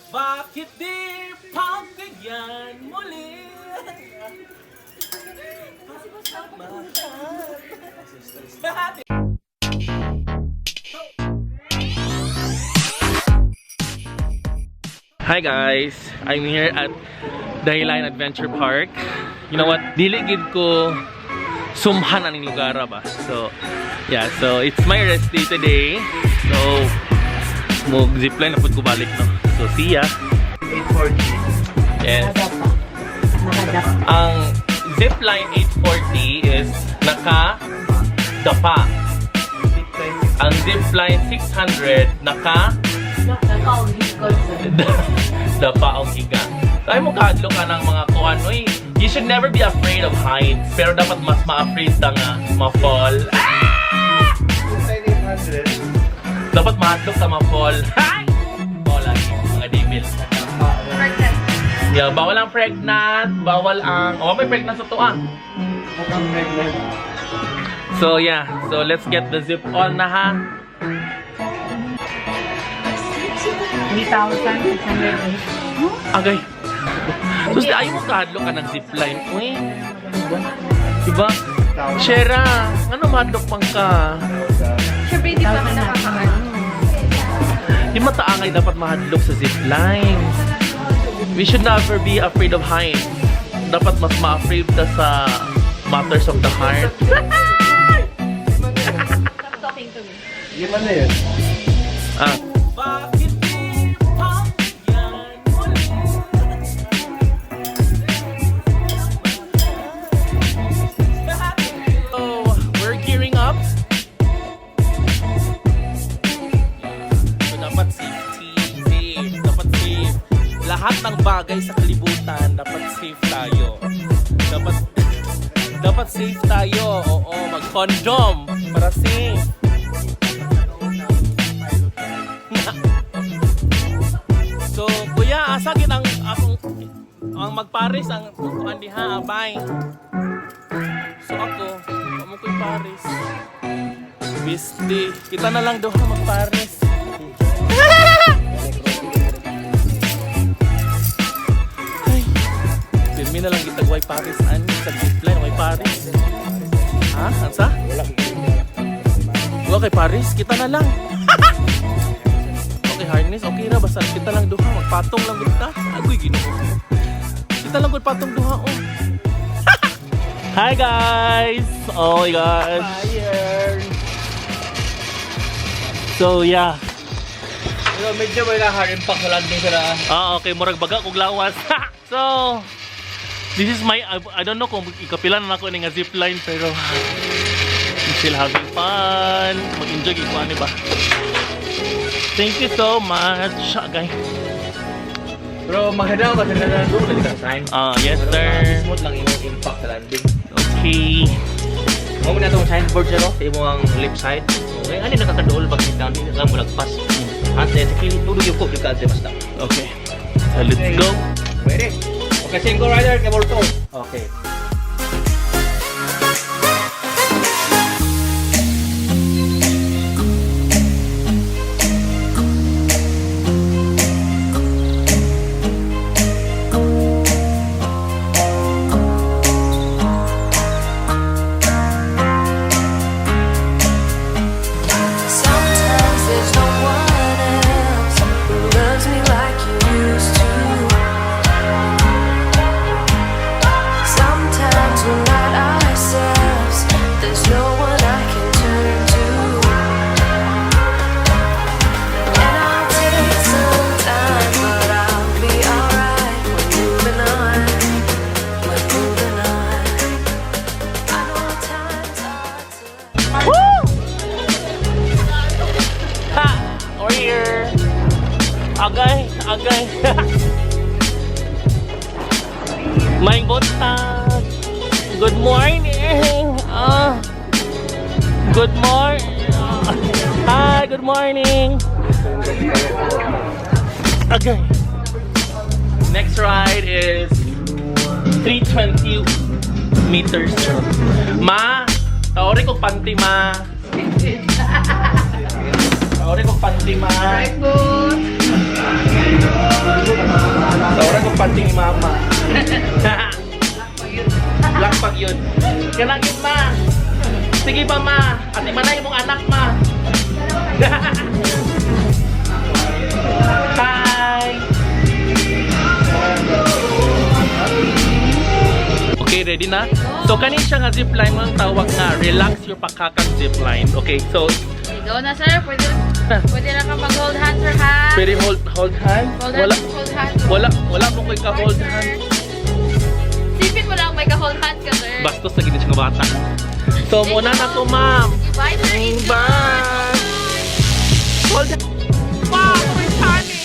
Bakit di pagbigyan muli? Hi guys! I'm here at Dahilayan Adventure Park. You know what? Dili gid ko sumhan aning lugar ba. So, yeah. So, it's my rest day today. So, mo zipline na pud ko balik, no. So, see ya. 840. Yes. Ang zipline 840 is naka dapa. Ang zipline 600, naka dapa ang higa. Ay mo kahadlok ka ng mga kuan, oy. You should never be afraid of heights. Pero dapat mas ma-afraid ta nga ma-fall. Ah! Zipline 800. Dapat mahadlok ta ma-fall. Hi! Fall lagi, mga devil. Yeah, bawal ang pregnant, bawal ang... Oh, may pregnant sa to ah. Mukhang pregnant. So yeah, so let's get the zip on na ha. 3,608. Agay. So, ayaw mo kahadlok ka ng zipline. Uy. Diba? Shera, ano mahadlok man ka? Siyempre, hindi pa ako nakakaano. Di mataangay dapat mahadlok sa zipline. We should never be afraid of heights. Dapat mas ma-afraid ka sa matters of the heart. Stop talking to me. Yung ano yun? Ah. Bakit di pagbigyan muli? So, we're gearing up. So, dapat safety, safe. Dapat safe. Lahat ng bagay sa kalibutan, dapat safe tayo. Dapat safe tayo. Oo, mag-condom para safe. So, kuya, asa gid ang akong ang magpares ang kuan diha, abay. So ako, amo ko'y pares. Bisti, kita na lang duha magpares. Ay, pirmi na lang kitag way pares ani sa zipline way pares. Ha? Ansa? Wala kay Paris, kita na lang. Okay, harness, okay ra basta kita lang duha, magpatong lang gud ta. Agoy, Ginoo. Kita lang gud patong duha oh. Hi guys! Oh my gosh. Fire! So yeah. Pero medyo may na-hard impact sa landing sila. Ah, okay, murag baga kog lawas. So, this is my I don't know kung ikapila na nako ni nga zipline pero I'm still having fun. Mag-enjoy gyud ko ani ba. Thank you so much, guys. Pero maganda kasi na doon na sign. Ah, yes sir. Smooth lang yung impact sa landing. Okay. Mo na itong signboard siya no, sa imong left side. Okay, ano nakakaduol pag sit down, hindi lang mo lagpas. Ate, sa kili tulo yung ko yung basta. Okay. So let's go. Ready? Okay, single rider, cable 2. Okay. Sometimes there's no one else who loves me like you used to. Sometimes we're not ourselves. There's no one I can turn to. And I'll take some time, but I'll be alright. We're moving on. We're moving on. I know times are tough. Woo! Ha! We're here. Agay, agay. May buntag. Good morning. Ah. Good morning. Hi, good morning. Okay. Next ride is 320 meters. Ma, taori ko panty, ma. Taori ko panty, ma. Right, boss. Sulti ni mama. Black pag yun. Kanagin ma. Sige pa ma. Ate manay mong anak ma. Hi. Okay, ready na? So, kanin siya nga zipline mo ang tawag nga relax your pakakang zipline. Okay, so, Go na, sir. Pwede, pwede na ka mag-hold hand, sir, ha? pwede hold hand? Hold Wala, hand, hold hand. wala mo ko'y ka-hold hand. Sipin mo lang may ka-hold hand ka, sir. Bastos na gini siya nga bata. So, muna na ko, ma'am. Bye, sir. Enjoy. Bye! Hold hand. Wow, we're Charlie!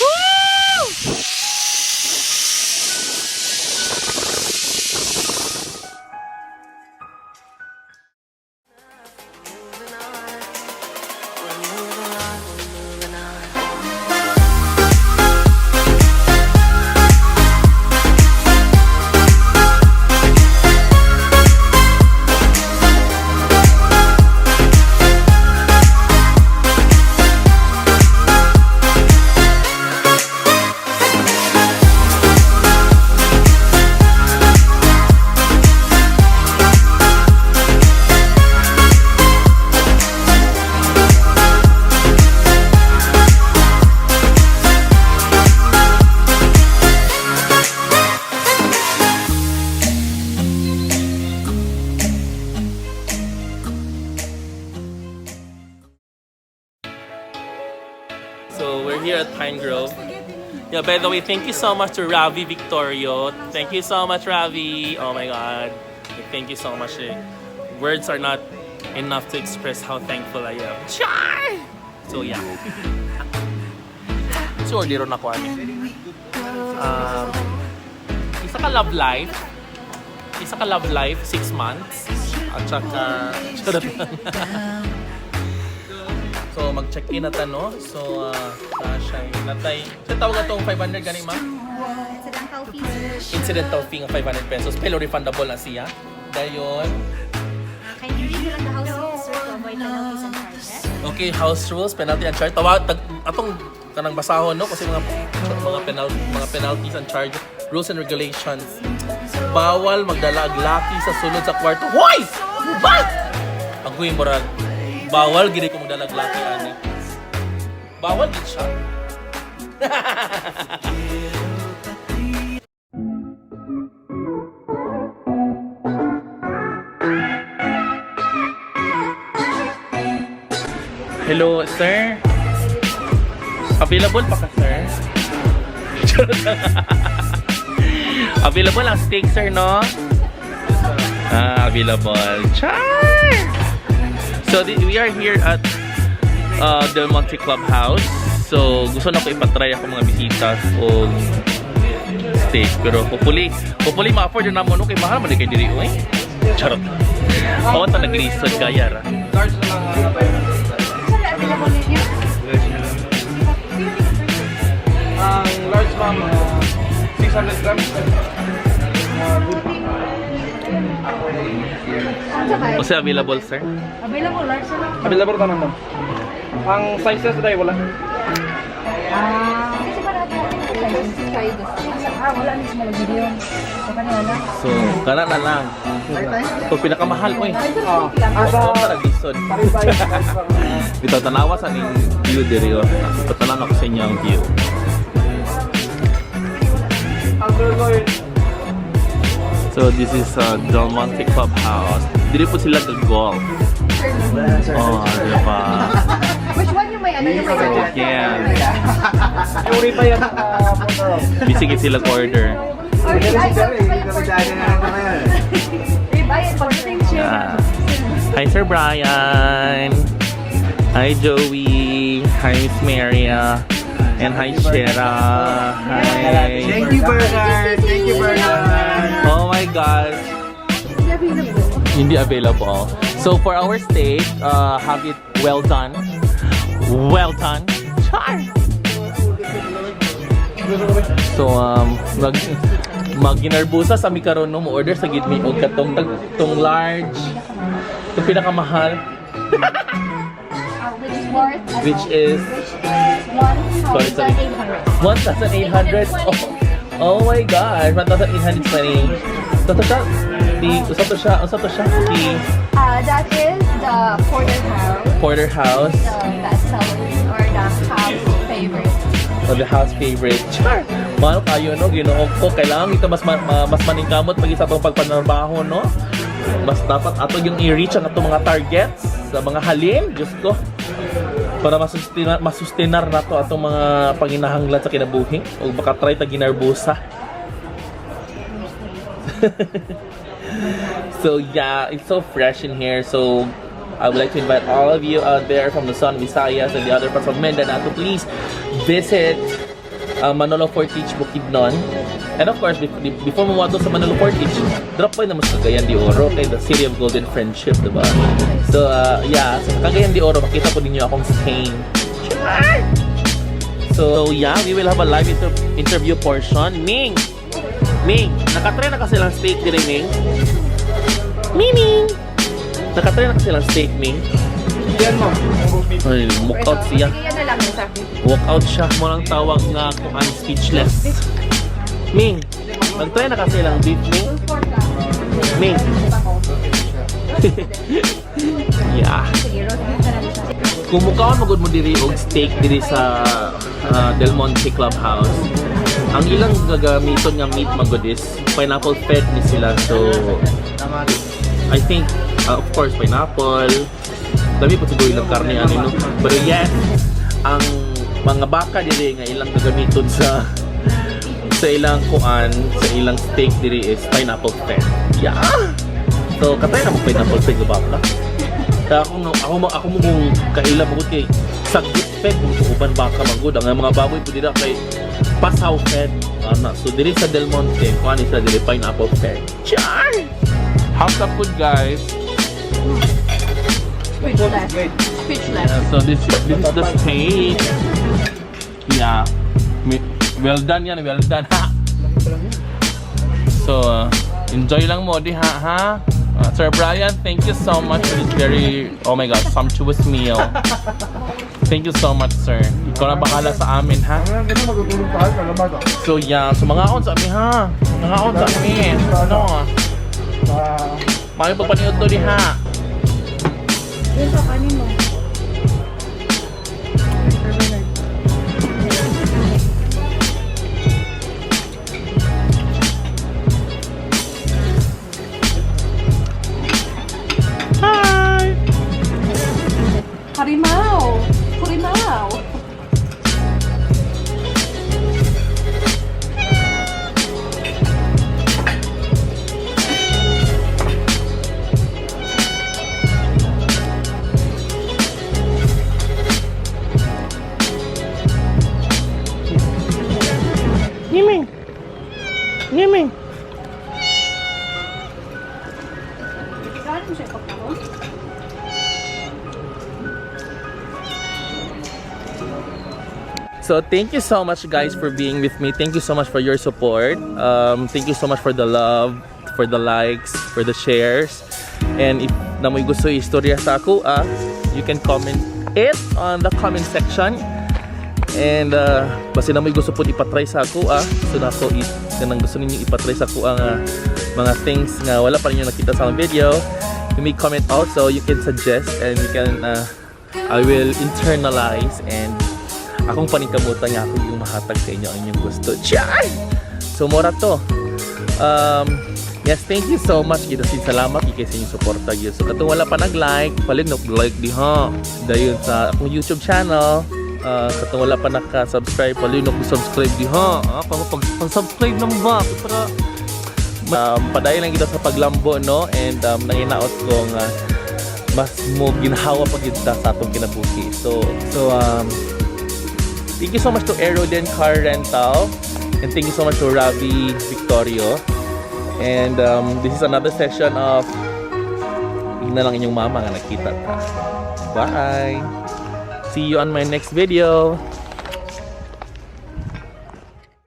Woo! Moving on. We're moving on, we're moving on. So we're here at Pine Grove. Yeah, by the way, thank you so much to Ravi Victorio. Thank you so much, Ravi. Oh my God. Like, thank you so much. Eh. Words are not enough to express how thankful I am. Char! So yeah. So order na ko ani. Isa ka love life. Isa ka love life, 6 months. At saka, charot lang. So mag-check-in na ta, no? So siya natay. Sa tawag atong 500 gani ma'am? Incidental fees. Incidental fee nga 500 pesos pero refundable na siya. Dayon. Kindly read lang the house rules, sir, to avoid penalties and charges. Okay, house rules, penalty and charge. Tawag tag, atong kanang basahon no kasi mga penalties and charge, rules and regulations. Bawal magdala og laki sa sulod sa kwarto. Hoy! Ba? Agoy murag bawal gid ko magdala og laki ani. Bawal gid siya. Hello, sir. Available pa ka, sir? Charot lang. Available ang steak, sir, no? Ah, available. Char! So, we are here at Del Monte Clubhouse. So, gusto na ko ipatry ako mga bisita o steak. Pero hopefully ma-afford na mo no kay mahal man di kay diri oy. Charot. Awan ta naglisod kaya ra. Large na lang ang Sir, available ninyo? Ang large ma'am, 600 grams. Good. Kasi available, sir? Available, large na lang. Available tanan ma'am. Ang sizes today wala. Ah, kasi para try this. Ah, wala mismo lagi yun. So, kani wala. So, kana na lang. So, pinakamahal, oy. Ah, Mas mo pa naglisod. Pareho Dito, tanawa sa ning view diri oh. Patanaw ako sa inyo ang view. Ang sirloin. So, this is Del Monte Clubhouse. Diri po sila nag-golf. Oh, di ba? Which one yung may ano yung may Yeah. Yung pa yan porter. Busy gid sila order. Or ribeye, ribeye and pork. Yeah. Hi, Sir Brian. Hi, Joey. Hi, Miss Maria. And hi, Shera. Hi. Thank you, Bernard. Thank you, Bernard. Oh my gosh. Hindi available. So for our steak, have it well done. Well done. Char! So mag maginarbusa sa mi karon no mo order sa gid mi og katong tong large. Tong pinakamahal. Which is worth, ano, Which is which is Sorry, sorry. 1,800. 1,800. Oh my God, 1,820. Usa to siya, the, usa to siya, usa to siya, the That is the porterhouse. Porterhouse. The best seller or the house favorite. Or the house favorite. Char! Mahal kayo, no? Ginoo ko. Kailangan ito mas maningkamot pag isa atong pagpanarbaho, no? Mas dapat ato yung i-reach ang atong mga targets sa mga halin. Diyos ko. Para masustinar na to atong mga panginahanglan sa kinabuhi. O baka try ta ginarbusa. So yeah, it's so fresh in here. So I would like to invite all of you out there from Luzon, Visayas, and the other parts of Mindanao to please visit Manolo Fortich Bukidnon. And of course, before mo sa Manolo Fortich, drop by naman sa Cagayan de Oro, kay the City of Golden Friendship, diba? So yeah, sa Cagayan de Oro, makita po ninyo akong stain. So yeah, we will have a live interview portion. Ming! Ming, nakatry na kasi lang steak dire, Ming. Miming! Nakatry na kasi lang steak, Ming. Yan mo. Ay, walk out siya. Sige, yan na lang isa. Walk out siya. Mo lang tawag nga kung ang speechless. Ming, nagtry na kasi lang beef, Ming. Ming. Yeah. Sige, roast beef na lang isa. Kung mukhaon magud mo diri og steak diri sa Del Monte Clubhouse, ang ilang gagamiton nga meat magud is pineapple fed ni sila. So, I think, of course, pineapple. Dami po siguro ilang karne ano, no? Pero yes, ang mga baka diri nga ilang gagamiton sa ilang kuan, sa ilang steak diri is pineapple fed. Yeah. So, katay na mo pineapple fed nga baka. Kaya ako mo kung kaila mo kay sagbit fed kung uban baka man gud ang mga baboy pud dira kay pasaw fed ana. So diri sa Del Monte kuan isa diri pineapple fed. Char! How's the food, guys? Speechless. Speechless. Yeah, so this is the steak. Yeah. Well done yan, well done. Ha. So, enjoy lang mo di ha ha. Sir Brian, thank you so much for this very, oh my God, sumptuous meal. Thank you so much, sir. Ikaw na bahala sa amin, ha? Ano ganun, matutulog pa kayo sa labas ah. So, yeah. So, mga sa amin, ha? Mga sa amin. Ano? Ah, Mga pagpaniod to di, ha? Yun sa kanin mo. Hi! Harimaw! Harimaw! Niming! Niming! Saan mo siya ipagkakon? So thank you so much, guys, for being with me. Thank you so much for your support. Thank you so much for the love, for the likes, for the shares. And if namoy gusto istorya sa ako, you can comment it on the comment section. And basta namoy gusto po ipatry sa ako, so nako it kanang gusto ninyo ipatry sa ako ang mga things nga wala pa ninyo nakita sa akong video. You may comment also, you can suggest and you can I will internalize and akong paningkamutan nga ako yung mahatag sa inyo ang inyong gusto. Char! So, mora to. Yes, thank you so much. Kita sin salamat kay sa inyong suporta gyud. So, katong wala pa nag-like, palit no like di ha. Dayon sa akong YouTube channel. Katong wala pa naka-subscribe, palit no subscribe di ha. Ah, pag, pag, subscribe lang ba para padayon lang kita sa paglambo, no, and nanginaot ko nga mas mo ginhawa pag gyud ta sa atong kinabuhi. So thank you so much to Aeroden Car Rental and thank you so much to Ravi Victorio. And this is another session of Ingna lang inyong mama nga nakita ta. Bye! See you on my next video.